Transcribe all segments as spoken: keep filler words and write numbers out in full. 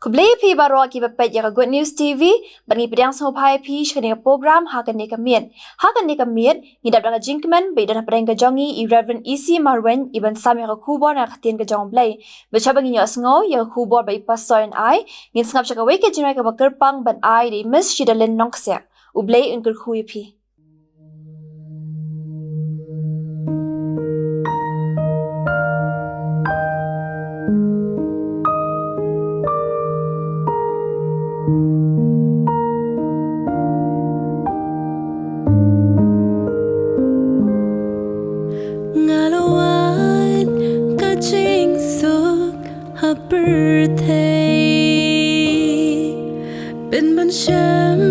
Khublei phi baroh kiba peit ïa ka Good News T V, bad ngi pdiang sngewbha ïa phi sha kane ka program ha kane ka miet. Ha kane ka miet, ngi dap da ka jingkmen ba i don hapdeng ka jong ngi i Reverend E C Marwein, i ban sam ïa ka khubor na ka ktien ka jong U Blei. Bad shuwa ba ngin ïohsngew ïa ka khubor ba i Pastor yn ai, ngin sngap sha kawei ka jingrwai kaba kyrpang ban ai da i Miss Shidalin Nongkseh. U Blei un kyrkhu ïa phi. Nga la wan ka jingsuk ha pyrthei, pynban shem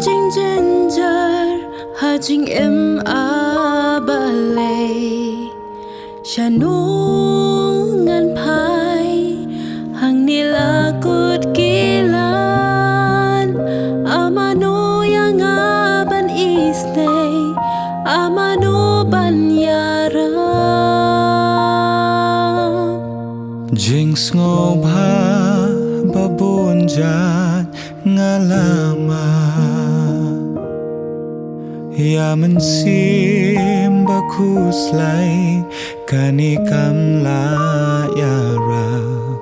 jingjynjar ha jingim. A balei shano ngan phai hangne la kut kilan? A mano ïa nga ban isynei? A mano ban ïarap? Jingsngewbha ba bun jait nga la mad, ïa mynsiem ba khuslai kane kam lah ïarap.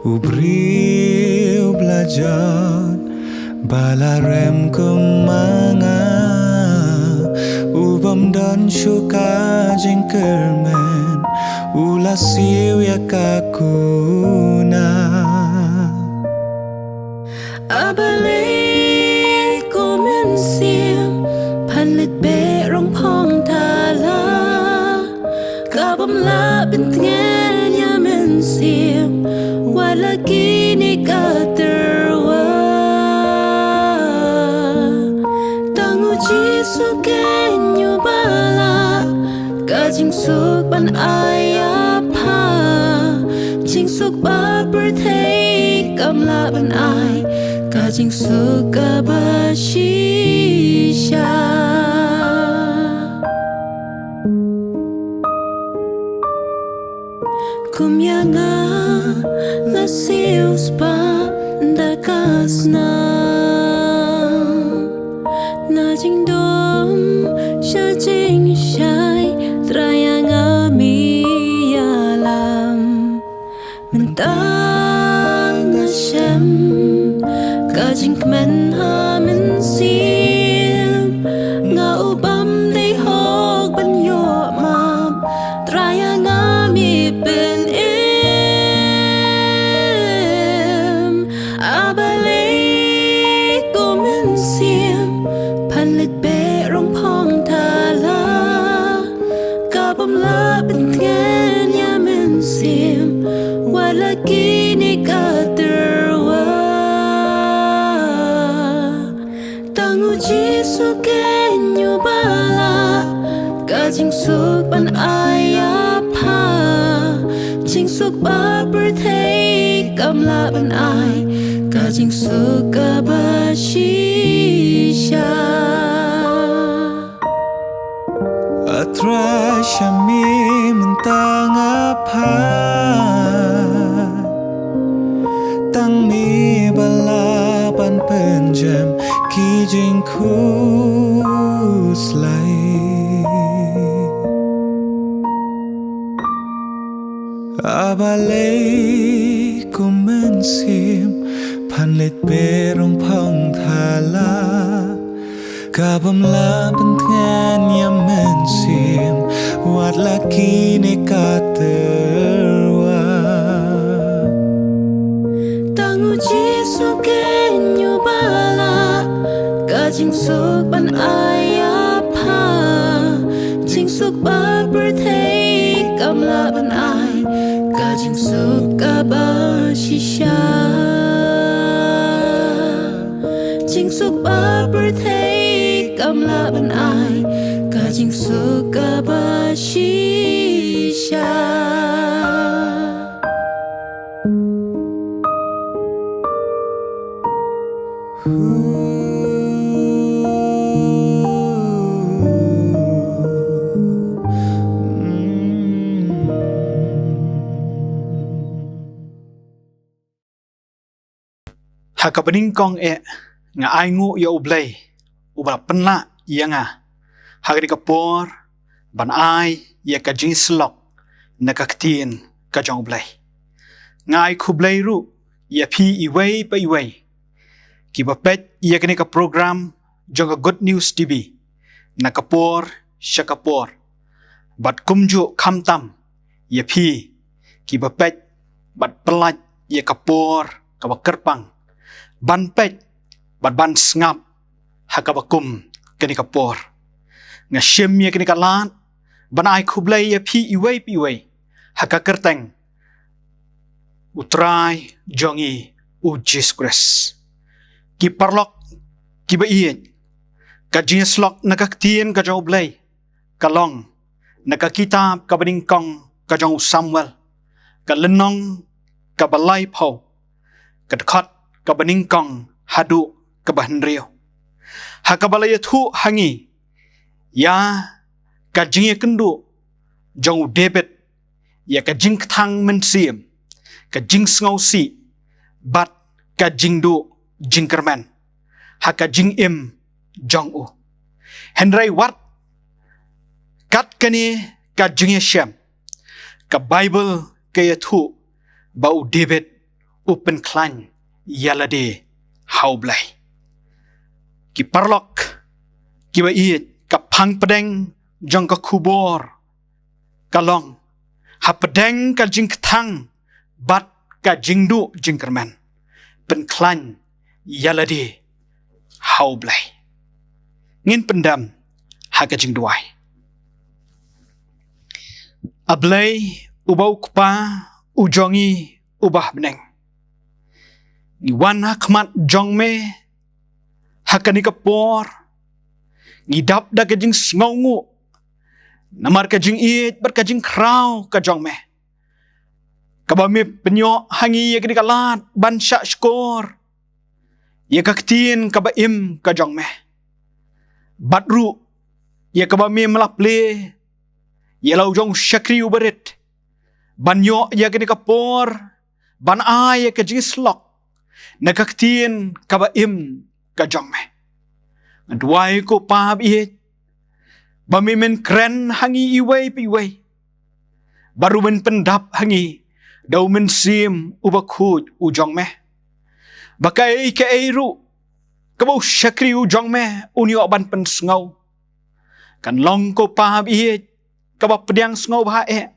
U briew ba la jot ba la rem kum ma nga, u bym don shuh ka jingkyrmen, u la siew ïa ka kuna. A balei ko mynsiem phan leit beh rong phong thala? Ka bym lah pyntngen ïa mynsiem wat la kine ka tyrwa. Tang u Jisu keiñ uba lah ka jingsuk ban ai ïa pha. Jingsuk ba pyrthei kam lah ban ai, ka jingsuk kaba shisha. Kum ïa nga la siew spah da ka snam, na jingdom sha jingshai, Trai ïa nga mi ïalam. Mynta nga shem ka jingkmen ha mynsiem, nga u bym dei hok ban ïoh map, Trai ïa nga mi pynim. A balei ko mynsiem phan leit beh rong phong thala? Ka bym lah pyntngen ïa mynsiem wat la kine ka tyrwa. Tang u Jisu keiñ uba lah ka jingsuk ban ai ïa pha. Jingsuk ba pyrthei kam lah ban ai, ka jingsuk kaba shisha. A Trai, sha me mynta nga phai, tang me ba lah ban pynjem ki jingkhuslai. A balei ko mynsiem phan leit beh rong phong thala? Ka bym lah pyntngen ïa mynsiem wat la kine ka tyrwa. Tang u Jisu keiñ uba lah ka jingsuk ban ai ïa pha. Jingsuk ba pyrthei kam lah ban ai, ka jingsuk kaba shisha. Jingsuk ba pyrthei kam lah ban ai, ka jingsuk kaba shisha. Ha kaba nyngkong eh, nga ainguh ïa U Blei uba la pynlah ïa nga ha kane ka por ban ai ïa ka jingïasyllok na ka ktien ka jong U Blei. Nga ai khublei ruh ïa phi iwei pa iwei kiba peit ïa kane ka program jong ka Good News T V na ka por sha ka por, bad kumjuh khamtam ïa phi kiba peit bad pyllait ïa ka por kaba kyrpang ban peit bad ban sngap ha kaba kum kane ka por. Nga shim ïa kane ka lad ban ai khublei ïa phi iwei pa iwei ha ka kyrteng U Trai jong ngi U Jisu Khrist. Ki paralok kiba ïeit, ka jingïasyllok na ka ktien ka jong U Blei ka long na ka kitab kaba nyngkong ka jong u Samuel, ka lynnong kaba laiphew, ka dkhot kaba nyngkong haduh kaba hynriew, ha kaba la ïathuh ha ngi ïa ka jingïakynduh jong u David ïa ka jingkthang mynsiem, ka jingsngewsih bad ka jingduh jingkyrmen ha ka jingim jong u. Hynrei wat kat kane ka jingïashem, ka Baibl ka ïathuh ba u David u pynkhlaiñ ïa lade ha U Blei. Ki paralok kiba ïeit, ka phang pdeng jong ka khubor ka long, hapdeng ka jingkthang bad ka jingduh jingkyrmen, pynkhlaiñ ïa lade ha U Blei. Ngin pyndem ha ka jingduwai. A Blei uba u Kpa u jong ngi uba ha bneng, ngi wan ha khmat jong me ha kane ka por, ngi dap da ka jingsngewnguh namar ka jingïeit bad ka jingkhraw ka jong me, kaba me pynïoh ha ngi ïa kane ka lad ban shah shkor ïa ka ktien kaba im ka jong me, bad ruh ïa kaba me la plie ïa la u jong u shakri uba rit ban ïoh ïa kane ka por ban ai ïa ka jingïasyllok na ka ktien kaba im ka jong me. Nga duwai, ko Pa ba ïeit, ba me men kren ha ngi iwei pa iwei, bad ruh men pyndap ha ngi da u Mynsiem uba khuid u jong me, ba kaei kaei ruh kaba u shakri u jong me un ïoh ban pynsngew, kan long, ko Pa ba ïeit, kaba pdiang sngewbha eh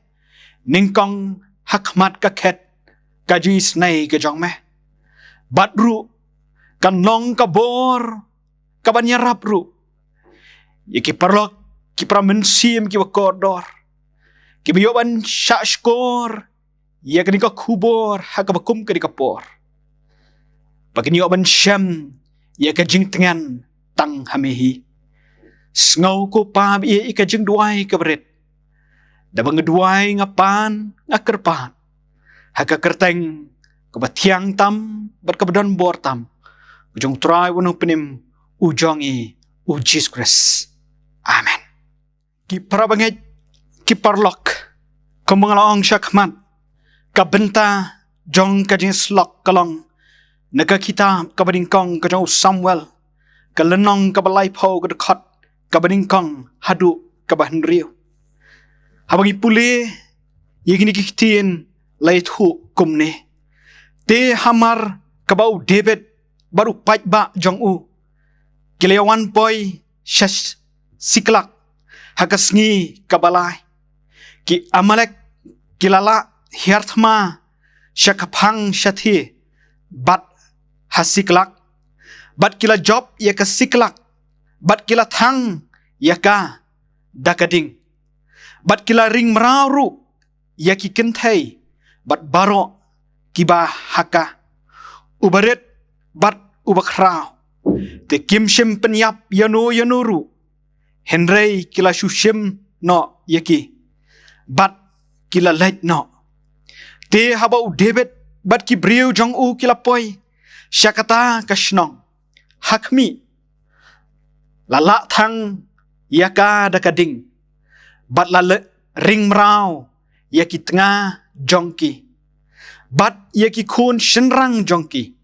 nyngkong ha khmat ka khet ka jingisynei ka jong me, bad ruh kan long ka bor kaban ïarap ruh ïa ki paralok, ki para mynsiem kiba kordor, kiba ïoh ban shah shkor ïa kane ka khubor ha kaba kum kane ka por, ba kin ïoh ban shem ïa ka jingtngen tang ha me hi. Sngew, ko Pa ba ïeit, ïa ka jingduwai kaba rit, da ba nga duwai, nga pan, nga kyrpad ha ka kyrteng kaba thiang tam bad kaba don bor tam ka jong u Trai, u Nongpynim u jong ngi, u Jisu Khrist. Amen. Ki para bangeit, ki paralok, kumba nga la ong sha khmat, ka bynta jong ka jingïasyllok ka long na ka kitab kaba nyngkong ka jong u Samuel, ka lynnong kaba laiphew, ka dkhot kaba nyngkong haduh kaba hynriew. Haba ngi pule ïa kine ki ktien, la ïathuh kumne: Te hamar kaba u David bad u paidbah jong u ki la ïawan poi sha Siklak ha ka sngi kaba lai, ki Amalek ki la lah hiar thma sha ka phang shathie bad ha Siklak, bad ki la jop ïa ka Siklak, bad ki la thang ïa ka da ka ding, bad ki la ring mraw ruh ïa ki kynthei bad baroh kiba ha ka, uba rit bad uba khraw. Te kim shym pynïap ïano ïano ruh, hynrei ki la shu shim noh ïa ki bad ki la leit noh. Te haba u David bad ki briew jong u ki la poi sha kata ka shnong, ha khmih, la lah thang ïa ka da ka ding, bad la le-, ring mraw ïa ki tnga jong ki bad ïa ki khun shynrang jong ki,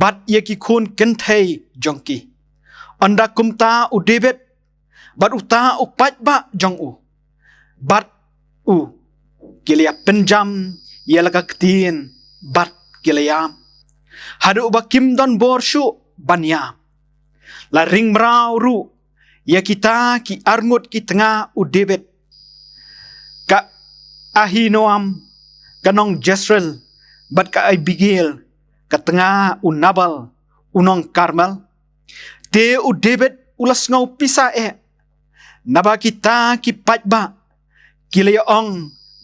bad ïa ki khun kynthei jong ki. Ynda kumta u David bad uta u paidbah jong u bad u ki la ïa pynjam ïa la ka ktien bad ki la ïam haduh ba kim don bor shuh ban ïam. La ring mraw ruh ïa kita ki arngut ki tnga u David, ka Ahinoam ka nong Jezreel, bad ka Abigail ka tnga u Nabal u nong Karmel. Te u David u la sngew pisa eh naba kita ki paidbah ki la ïa ong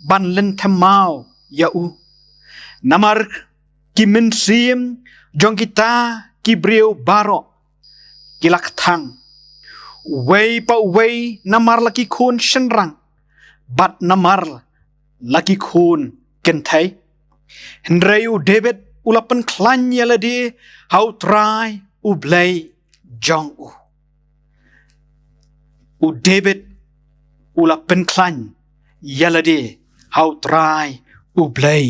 ban lynthem maw ïa u. Namar ki mynsiem jong kita ki briew baroh ki la kthang, uwei pa uwei namar la ki khun shynrang bad namar la ki khun kynthei. Hynrei u David u la pynkhlaiñ ïa lade ha u Trai u Blei jong u. U David u la pynkhlaiñ ïa lade ha u Trai u Blei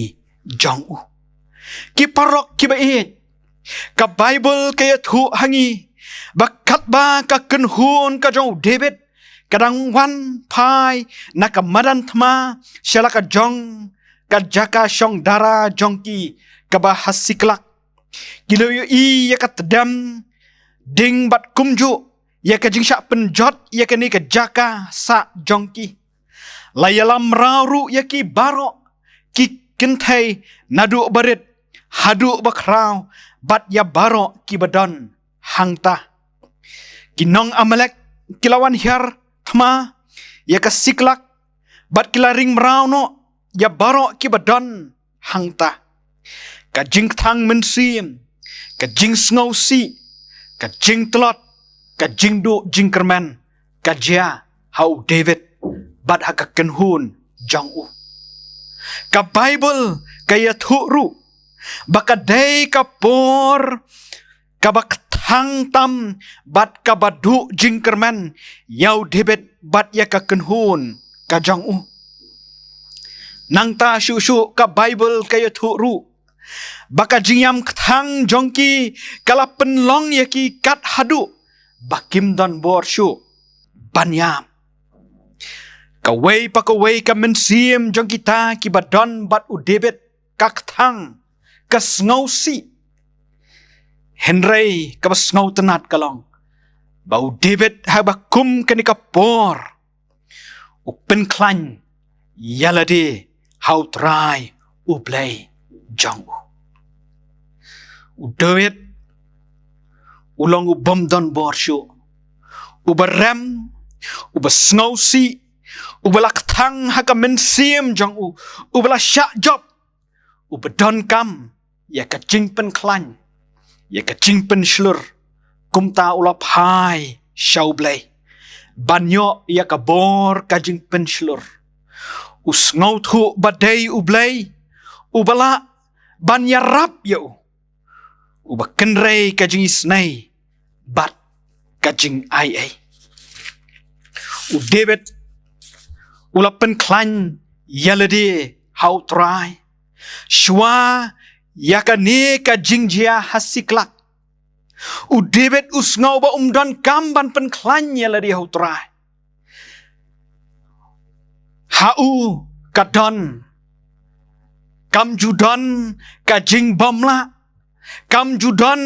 jong u. Ki paralok kiba ïeit, ka Baibl ka ïathuh ha ngi ba katba ka kynhun ka jong u David ka dang wan phai na ka madan thma sha la ka jong ka jaka shong dara jong ki kaba ha Siklag, ki la ïohi ïa ka tdem ding bad kumjuh ïa ka jingshah pynjot ïa kane ka jaka sah jong ki. La ïalam mraw ruh ïa ki baroh ki kynthei naduh barit haduh bakhraw bad ïa baroh kiba don hangta. Ki nong Amalek ki la wan hiar thma ïa ka Siklag bad ki la ring mraw noh ïa baroh kiba don hangta. Ka jingkthang mynsiem, ka jingsngewsih, ka jingtlot, ka jingduh jingkyrmen ka jia ha u David bad ha ka kynhun jong u. Ka Baibl ka ïathuh ruh ba ka dei ka por kaba kthang tam bad kaba duh jingkyrmen ïa u David bad ïa ka kynhun ka jong u. Nangta shuh shuh ka Baibl ka ïathuh ruh ba ka jingïam kthang jong ki ka la pynlong ïa ki kat haduh ba kim don bor shuh ban ïam. Kawei pa kawei ka mynsiem jong kita kiba don bad u David ka kthang, ka sngewsih. Hynrei kaba sngewtynnat ka long ba u David haba kum kane ka por u pynkhlaiñ ïa lade ha u Trai u Blei jong u. U David u long u bym don bor shuh, uba rem, uba sngewsih, uba la kthang ha ka mynsiem jong u, uba la shah jop, uba donkam ïa ka jingpynkhlaiñ, ïa ka jingpynshlur. Kumta u la phai sha u Blei ban ïoh ïa ka bor ka jingpynshlur. U sngewthuh ba dei u Blei uba lah ban ïarap ïa u, uba kynrei ka jingisynei bad ka jingaiei. U David u la pynkhlaiñ ïa lade ha u Trai shuwa ïa kane ka jingjia ha Siklag. U David u sngew ba um donkam ban pynkhlaiñ ïa lade ha u Trai. Ha u ka don, kam ju don ka jingbymlah, kam ju don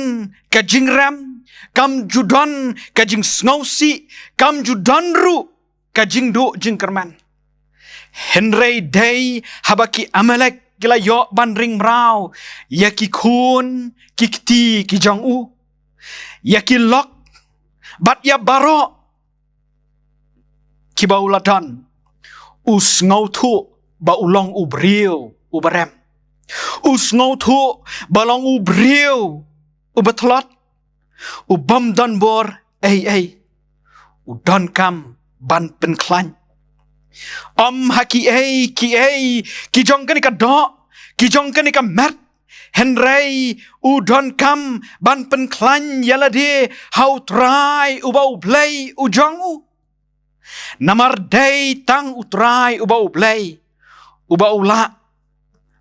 ka jingrem, kam ju don ka jingsngewsih, kam ju don ruh ka jingduh jingkyrmen. Hynrei dei haba ki Amalek ki la ïoh ban ring mraw ïa ki khun ki kti ki jong u, ïa ki lok bad ïa baroh kiba u la don, u sngewthuh ba u long u briew uba rem. U sngewthuh ba long u briew uba tlot, u bym don bor ei ei. U donkam ban pynkhlaiñ. Ym ha kiei kiei ki jong kane ka doh, ki jong kane ka met, hynrei u donkam ban pynkhlaiñ ïa lade ha u Trai uba u Blei u jong u. Namar dei tang u Trai uba u Blei uba u lah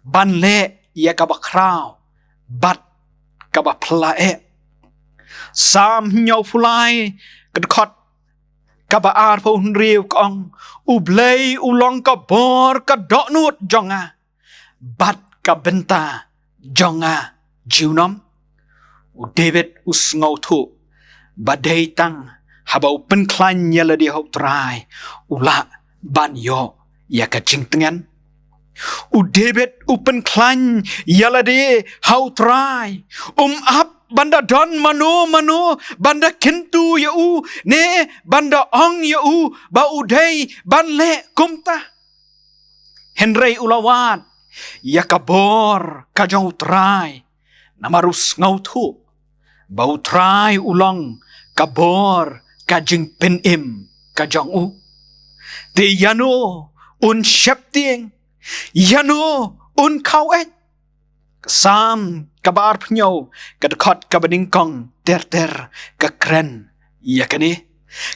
ban leh ïa kaba khraw bad kaba phylla eh. Salm hynñiewphew lai, ka dkhot kaba arphew hynriew ka ong, U Blei u long ka bor ka dohnud jong nga bad ka bynta jong nga junom. U David u sngewthuh ba dei tang haba u pynkhlaiñ ïa lade ha U Trai u lah ban ïoh ïa ka jingtngen. U David u pynkhlaiñ ïa lade ha U Trai. Um ap ban da don mano mano ban da kyntu ïa u, ne ban da ong ïa u ba u dei ban leh kumta. Hynrei u la wad ïa ka bor ka jong U Trai, namar u sngewthuh ba U Trai u long ka bor ka jingpynim ka jong u. Te ïano un sheptieng, ïano un khaweit? Ka Salm kaba arphew hynñiew, ka dkhot kaba nyngkong ter ter, ka kren ïa kane.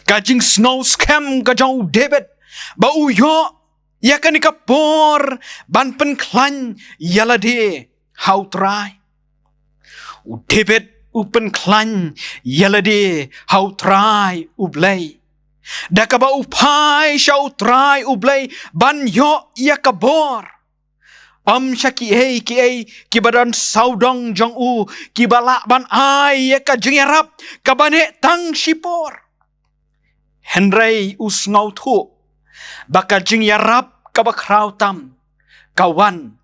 Ka jingsngew skhem ka jong u David ba u ïoh ïa kane ka por ban pynkhlaiñ ïa lade ha U Trai. U David u pynkhlaiñ ïa lade ha U Trai U Blei, da kaba u phai sha U Trai U Blei ban ïoh ïa ka bor. Ym sha kiei kiei kiba don sawdong jong u, kiba lah ban ai ïa ka jingïarap kaba neh tang shipor. Hynrei u sngewthuh ba ka jingïarap kaba khraw tam ka wan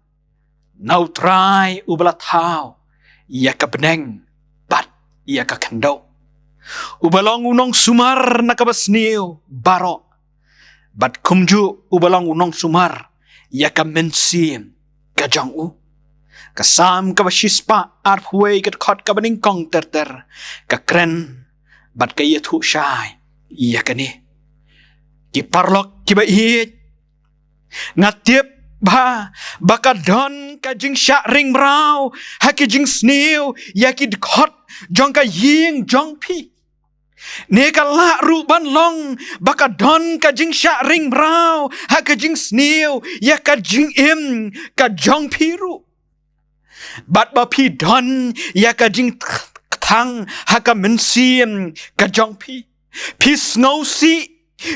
na U Trai uba la thaw ïa ka bneng bad ïa ka khyndew, uba long u nongsumar na kaba sniew baroh, bad kumjuh uba long u nongsumar ïa ka mynsiem ka jong u. Ka Salm kaba shispah arphew wei, ka dkhot kaba nyngkong ter ter, ka kren bad ka ïathuh shai ïa kane. Ki paralok kiba ïeit, nga tip ba, ba ka don ka jingshah ring mraw ha ki jingsniew ïa ki dkhot jong ka ïing jong phi. Ne ka lah ruh ban long ba ka don ka jingshah ring mraw ha ka jingsniew ïa ka jingim ka jong phi ruh. Bad ba phi don ïa ka jingkthang ha ka mynsiem ka jong phi. Phi sngewsih,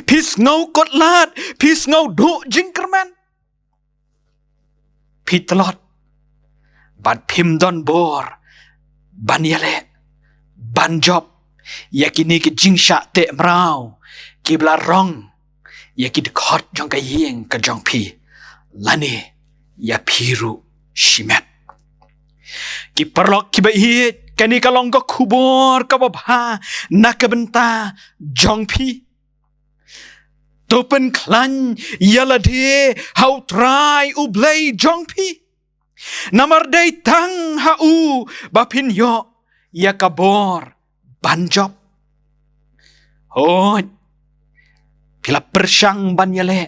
phi sngewkhuslai, phi sngew duh jingkyrmen. Phi tlot bad phim don bor ban ïaleh, ban jop ïa kine ki jingshah teh mraw kiba la rong ïa ki dkhot jong ka ïing ka jong phi, lane ïa phi ruh shimet. Ki paralok kiba ïeit, kane ka long ka khubor kaba bha na ka bynta jong phi. To pynkhlaiñ ïa lade ha U Trai U Blei jong phi, namar dei tang ha u ba phin ïoh ïa ka bor ban jop. Hooid, phi la pyrshang ban ïaleh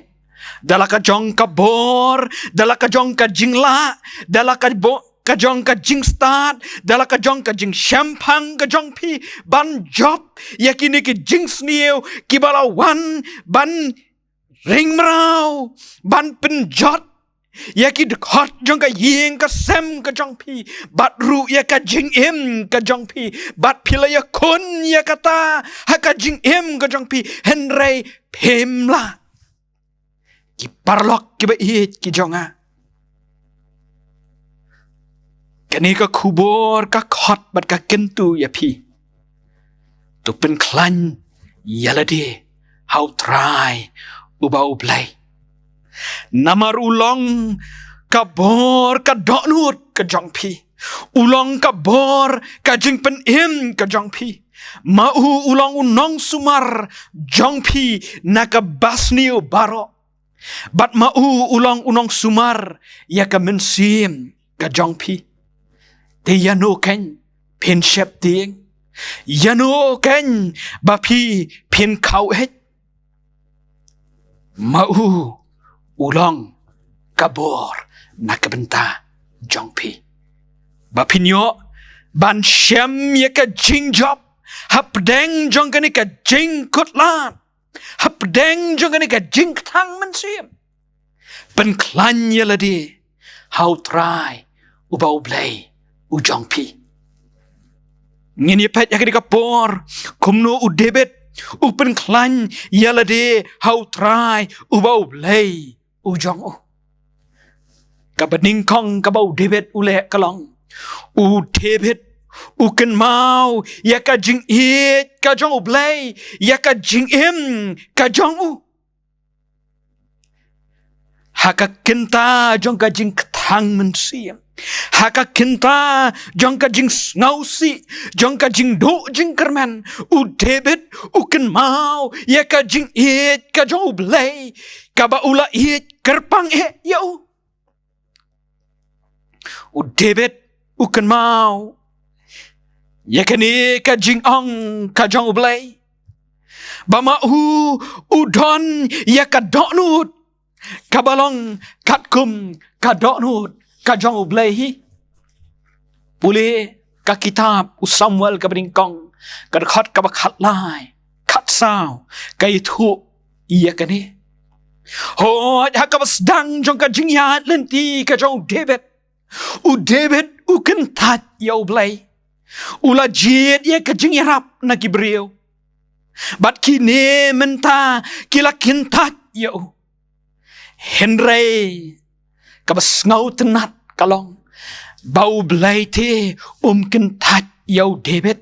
da la ka jong ka bor, da la ka jong ka jinglah, da la ka bo-, ka jong ka jingstad, da la ka jong ka jingshemphang ka jong phi, ban jop ïa kine ki jingsniew kiba la wan ban ring mraw, ban pynjot ïa ki dkhot jong ka ïing ka sem ka jong phi, bad ruh ïa ka jingim ka jong phi, bad phi la ïakhun ïa kata ha ka jingim ka jong phi, hynrei phim lah. Ki paralok kiba ïeit ki jong nga, kane ka khubor ka khot bad ka kyntu ïa phi. To pynkhlaiñ ïa lade ha U Trai uba U Blei, namar u long ka bor ka dohnud ka jong phi. U long ka bor ka jingpynim ka jong phi. Ma u u long u nongsumar jong phi na ka basniew baroh. Bad ma u u long u nongsumar ïa ka mynsiem ka jong phi. Te ïano keiñ phin sheptieng? Ïano keiñ ba phi phin khaweit? Ma u u long ka bor na ka bynta jong phi, ba phin ïoh ban shem ïa ka jingjop hapdeng jong kane ka jingkhuslai, hapdeng jong kane ka jingkthang mynsiem. Pynkhlaiñ ïa lade ha U Trai uba U Blei u jong phi. Ngin ïa peit ha kane ka por kumno u David u pynkhlaiñ ïa lade ha U Trai uba U Blei u jong u. Kaba nyngkong kaba u David u leh ka long, u David u kynmaw ïa ka jingïeit ka jong U Blei ïa ka jingim ka jong u. Ha ka kynta jong ka jingkthang mynsiem, ha ka kynta jong ka jingsngewsih, jong ka jingduh jingkyrmen, u David u kynmaw ïa ka jingïeit ka jong U Blei kaba u la ïeit kyrpang eh ïa u. U David u kynmaw ïa kane ka jingong ka jong U Blei, ba ma u u don ïa ka dohnud kaba long katkum ka dohnud ka jong U Blei hi. Pule ka kitab u Samuel kaba nyngkong, ka dkhot kaba khatlai, khatsaw, ka ïathuh ïa kane. Hooid, ha kaba sdang jong ka jingïaid lynti ka jong u David, u David u kyntait ïa U Blei. U la jied ïa ka jingïarap na ki briew, bad kine mynta ki la kyntait ïa u. Hynrei kaba sngewtynnat ka long ba U Blei te um kyntait ïa u David.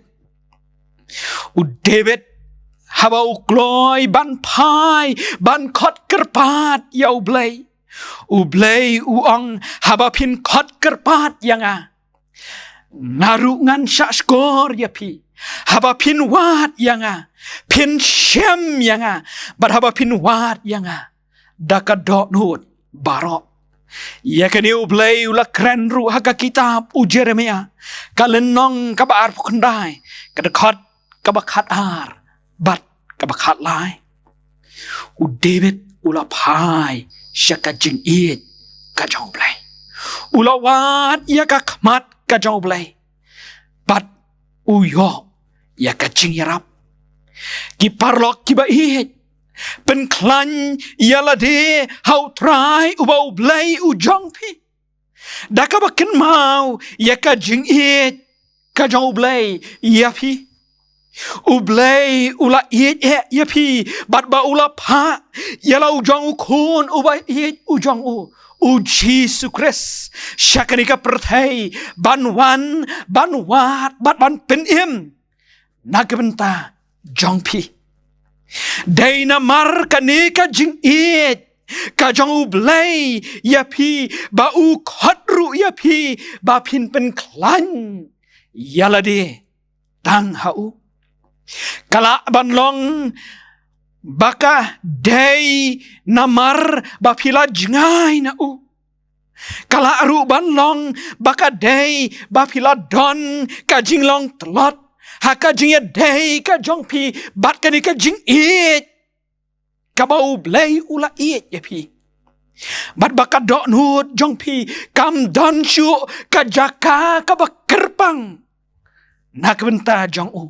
U David haba u kloi ban phai ban khot kyrpad ïa U Blei, U Blei u ong, haba phin khot kyrpad ïa nga, nga ruh ngan shahshkor ïa phi. Haba phin wad ïa nga, phin shem ïa nga. Bad haba phin wad ïa nga da ka dohnud baroh. Ïa kane U Blei u la kren ruh ha ka kitab u Jeremiah, ka lynnong kaba arphew khyndai, ka dkhot kaba khatar bad kaba khatlai. U David u la phai sha ka jingïeit ka jong U Blei. U la wad ïa ka khmat ka jong U Blei bad u ïoh ïa ka jingïarap. Ki paralok kiba ïeit, pynkhlaiñ ïa lade ha U Trai uba U Blei u jong phi, da kaba kynmaw ïa ka jingïeit ka jong U Blei ïa phi. U Blei u la ïeit eh ïa phi bad ba u la phah ïa la u jong u Khun uba ïeit u jong u, u Jisu Khrist, sha kane ka pyrthei ban wan, ban wad bad ban pynim na ka bynta jong phi. Dei namar kane ka jingïeit ka jong U Blei ïa phi ba u khot ruh ïa phi ba phin pynkhlaiñ ïa lade tang ha u. Ka lah ban long ba ka dei namar ba phi la jngai na u. Ka lah ruh ban long ba ka dei ba phi la don ka jinglong tlot ha ka jingïadei ka jong phi bad kane ka jingïeit kaba U Blei u la ïeit ïa phi. Bad ba ka dohnud jong phi kam don shuh ka jaka kaba kyrpang na ka bynta jong u,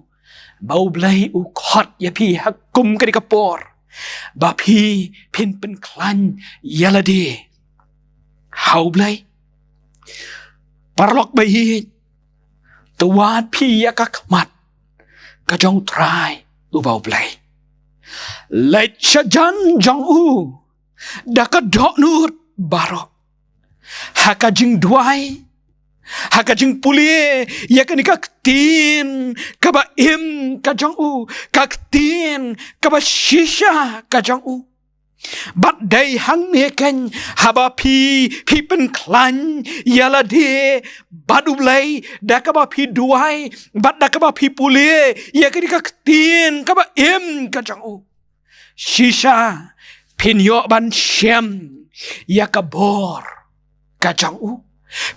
ba U Blei u khot ïa phi ha kum kane ka por ba phi phin pynkhlaiñ ïa lade ha U Blei. Paralok ba ïeit, to wad phi ïa ka khmat ka jong U Trai uba U Blei. Leit sha jan jong u da ka dohnud baroh, ha ka jingduwai, ha ka jingpule ïa kane ka ktien kaba im ka jong u, ka ktien kaba shisha ka jong u. Bad dei hangne keiñ, haba phi, phi pynkhlaiñ ïa lade bad U Blei da kaba phi duwai bad da kaba phi pule ïa kane ka ktien kaba im ka jong u, shisha phin ïoh ban shem ïa ka bor ka jong u.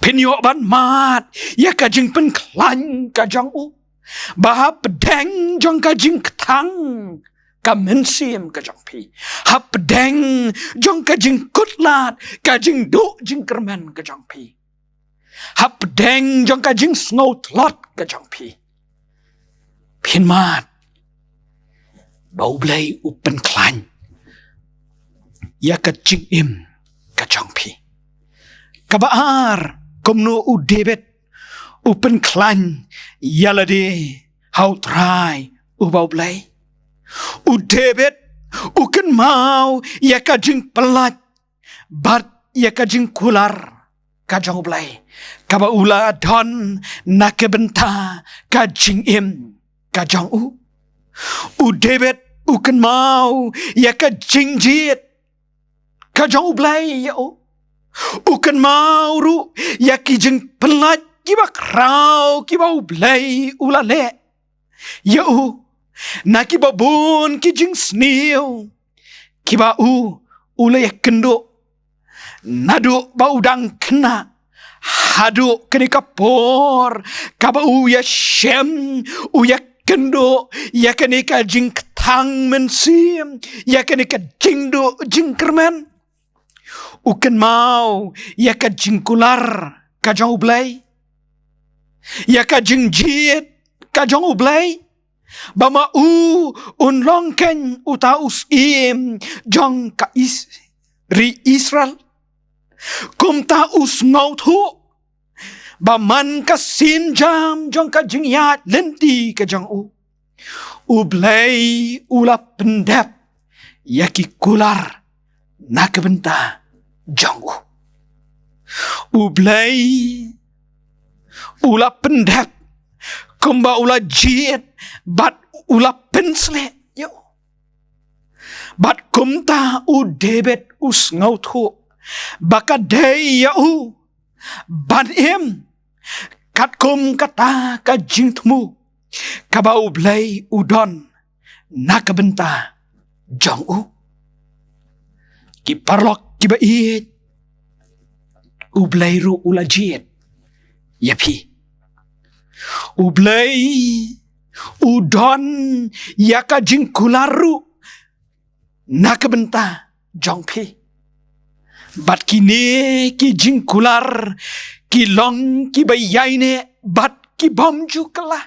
Phin ïoh ban mad ïa ka jingpynkhlaiñ ka jong u, ba hapdeng jong ka jingkthang ka mynsiem ka jong phi, hapdeng jong ka jingkutlad, ka jingduh jingkyrmen ka jong phi, hapdeng jong ka jingsngewtlot ka jong phi, phin mad ba U Blei u pynkhlaiñ ïa ka jingim ka jong phi. Kaba ar, kumno u David u pynkhlaiñ ïa lade ha U Trai uba U Blei. U David u kynmaw ïa ka jingpyllait bad ïa ka jingkular ka jong U Blei, kaba u la don na ka bynta ka jingim ka jong u. U David u kynmaw ïa ka jingjied ka jong U Blei ïa u. U kynmaw ruh ïa ki jingpyllait kiba khraw kiba U Blei u la leh ïa u, na kiba bun ki jingsniew kiba u u la ïakynduh naduh ba u dang khynnah haduh kane ka por kaba u ïashem, u ïakynduh ïa kane ka jingkthang mynsiem, ïa kane ka jingduh jingkyrmen. U kynmaw ïa ka jingkular ka jong U Blei, ïa ka jingjied ka jong U Blei, ba ma u un long kein uta u syiem jong ka Is-, ri Israel. Kumta u sngewthuh ba man ka sienjam jong ka jingïaid lynti ka jong u, U Blei u la pyndep ïa ki kular na ka bynta jong u. U Blei u la pyndep kumba u la jied bad u la pynsleh ïa u. Bad kumta u David u sngewthuh ba ka dei ïa u ban im katkum kata ka jingthmu kaba U Blei u don na ka bynta jong u. Ki paralok kiba ïeit, U Blei ruh u la jied ïa phi. U Blei u don ïa ka jingkular ruh na ka bynta jong phi. Bad kine ki jingkular ki long kiba ïaineh bad ki bym ju kylla.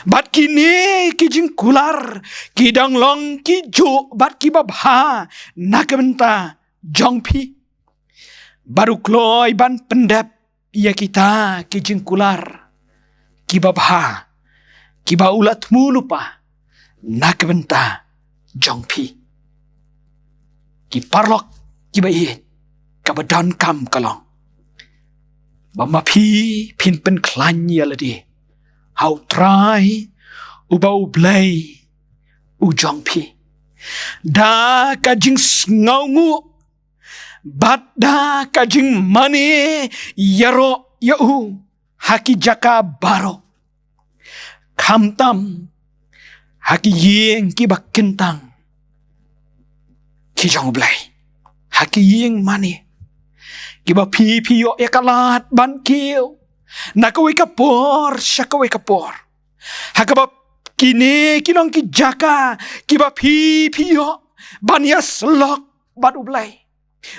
Bad kine ki jingkular ki dang long kijuh bad kiba bha na ka bynta jong phi. Bad u kloi ban pyndep ïa kita ki jingkular kiba bha kiba u la thmu lypa na ka bynta jong phi. Ki paralok kiba ïeit, kaba donkam ka long ba ma phi phin pynkhlaiñ ïa lade ha U Trai uba U Blei u jong phi da ka jingsngewnguh bad da ka jingmane ïaroh ïa u ha ki jaka baroh, khamtam ha ki ïing kiba kyntang ki jong U Blei, ha ki ïing mane kiba phi phi ïoh ïa ka lad ban kiew na kawei ka por sha kawei ka por, ha kaba kine ki long ki jaka kiba phi phi ïoh ban ïasyllok bad U Blei,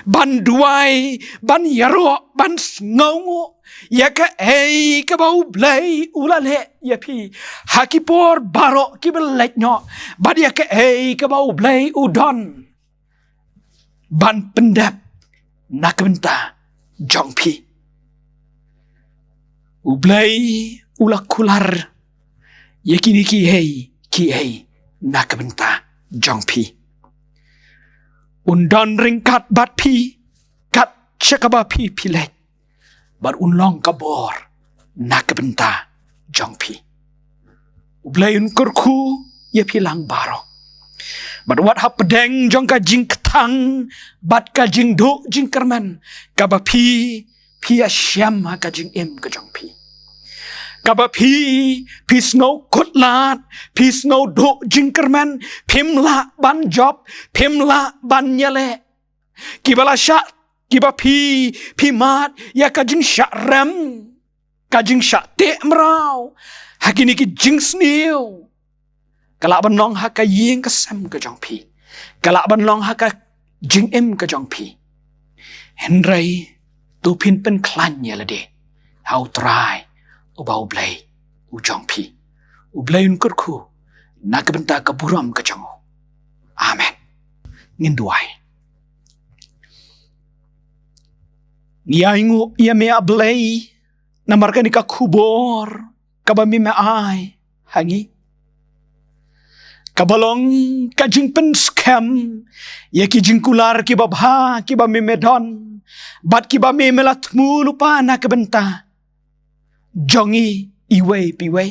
ban duwai, ban ïaroh, ban sngewnguh ïa kaei kaba U Blei u la leh ïa phi ha ki por baroh kiba leit noh, bad ïa kaei kaba U Blei u don ban pyndep na ka bynta jong phi. U Blei u la kular ïa kine kiei kiei na ka bynta jong phi. Un don ryngkat bad phi kat sha kaba phi phi leit, bad un long ka bor na ka bynta jong phi. U Blei un kyrkhu ïa phi lang baroh. Bad wat hapdeng jong ka jingkthang bad ka jingduh jingkyrmen kaba phi phi ïashem ha ka jingim ka jong phi, kaba phi phi sngew khutlad, phi sngew duh jingkyrmen, phim lah ban jop, phim lah ban ïaleh, kiba la shah, kiba phi phi mad ïa ka jingshah rem, ka jingshah teh mraw, ha kine ki jingsniew, ka lah ban long ha ka ïing ka sem ka jong phi, ka lah ban long ha ka jingim ka jong phi. Hynrei to phin pynkhlaiñ ïa lade ha U Trai uba U Blei u jong phi. U Blei un kyrkhu na ka bynta ka burom ka jong u. Amen. Ngin duwai. Ngi ainguh ïa me, A Blei, namar kane ka khubor kaba me me ai ha ngi, kaba long ka jingpynskhem ïa ki jingkular kiba bha kiba me me don bad kiba me me la thmu lypa na ka bynta jong ngi iwei pa iwei.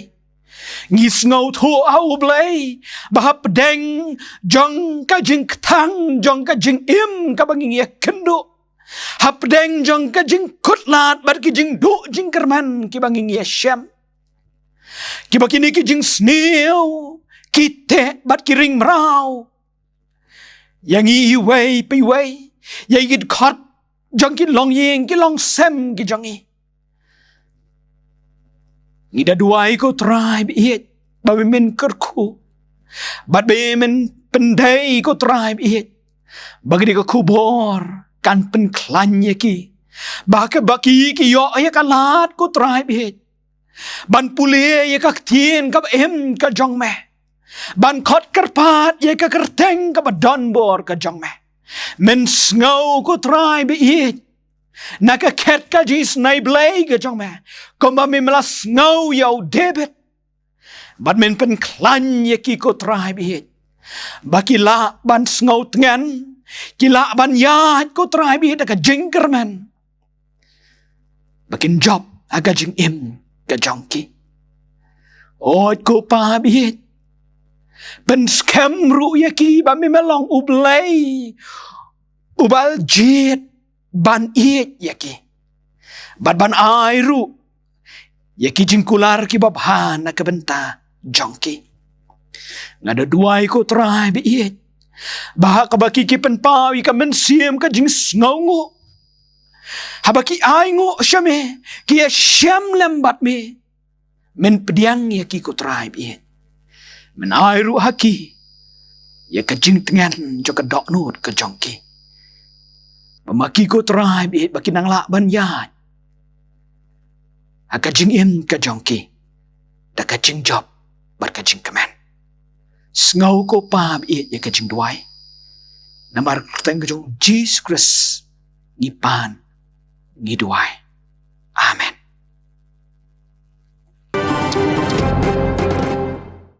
Ngi sngewthuh ha U Blei ba hapdeng jong ka jingkthang jong ka jingim kaba ngi ïakynduh, hapdeng jong ka jingkhuslai bad ki jingduh jingkyrmen kiba ngi ïashem, kiba kine ki jingsniew, ki teh bad ki ring mraw ïa ngi iwei pa iwei, ïa ki dkhot jong ki longïing ki longsem ki jong ngi. Ngi da duwai ko Trai ba ïeit ba me men kyrkhu bad ba me men pyndei ko Trai ba ïeit, ba kane ka khubor kan pynkhlaiñ ïa ki, ba ka ba ki ki ïoh ïa ka lad ko Trai ba ïeit ban pule ïa ka ktien kaba im ka jong me, ban khot kyrpad ïa ka kyrteng kaba donbor ka jong me. Men sngew ko Trai ba ïeit na ka khet ka jingisnei Blei ka jong me, kumba me me la sngew ïa u David, bad men pynkhlaiñ ïa ki ko Trai ba ïeit, ba ki lah ban sngew tngen, ki lah ban ïaid ko Trai ba ïeit da ka jingkyrmen, ba kin jop ha ka jingim ka jong ki. Oi ko Pa ba ïeit, pynskhem ruh ïa ki ba me me long U Blei uba jied ban ïeit ïa ki bad ban ai ruh ïa ki jingkular kiba bha na ka bynta jong ki. Nga da duwai ko Trai ba ïeit ba ha kaba ki ki pynpaw ïa ka mynsiem ka jingsngewnguh, haba ki ai nguh sha me, ki ïashem lem bad me, men pdiang ïa ki ko Trai ba ïeit, men ai ruh ha ki ïa ka jingtngen jong ka dohnud ka jong ki, ba ma ki ko Trai ba ïeit ba ki nang lah ban ïaid ha ka jingim ka jong ki da ka jingjop bad ka jingkmen. Sngew ko Pa ba ïeit ïa ka jingduwai, namar kyrteng ka jong Jisu Khrist ngi pan, ngi duwai. Amen.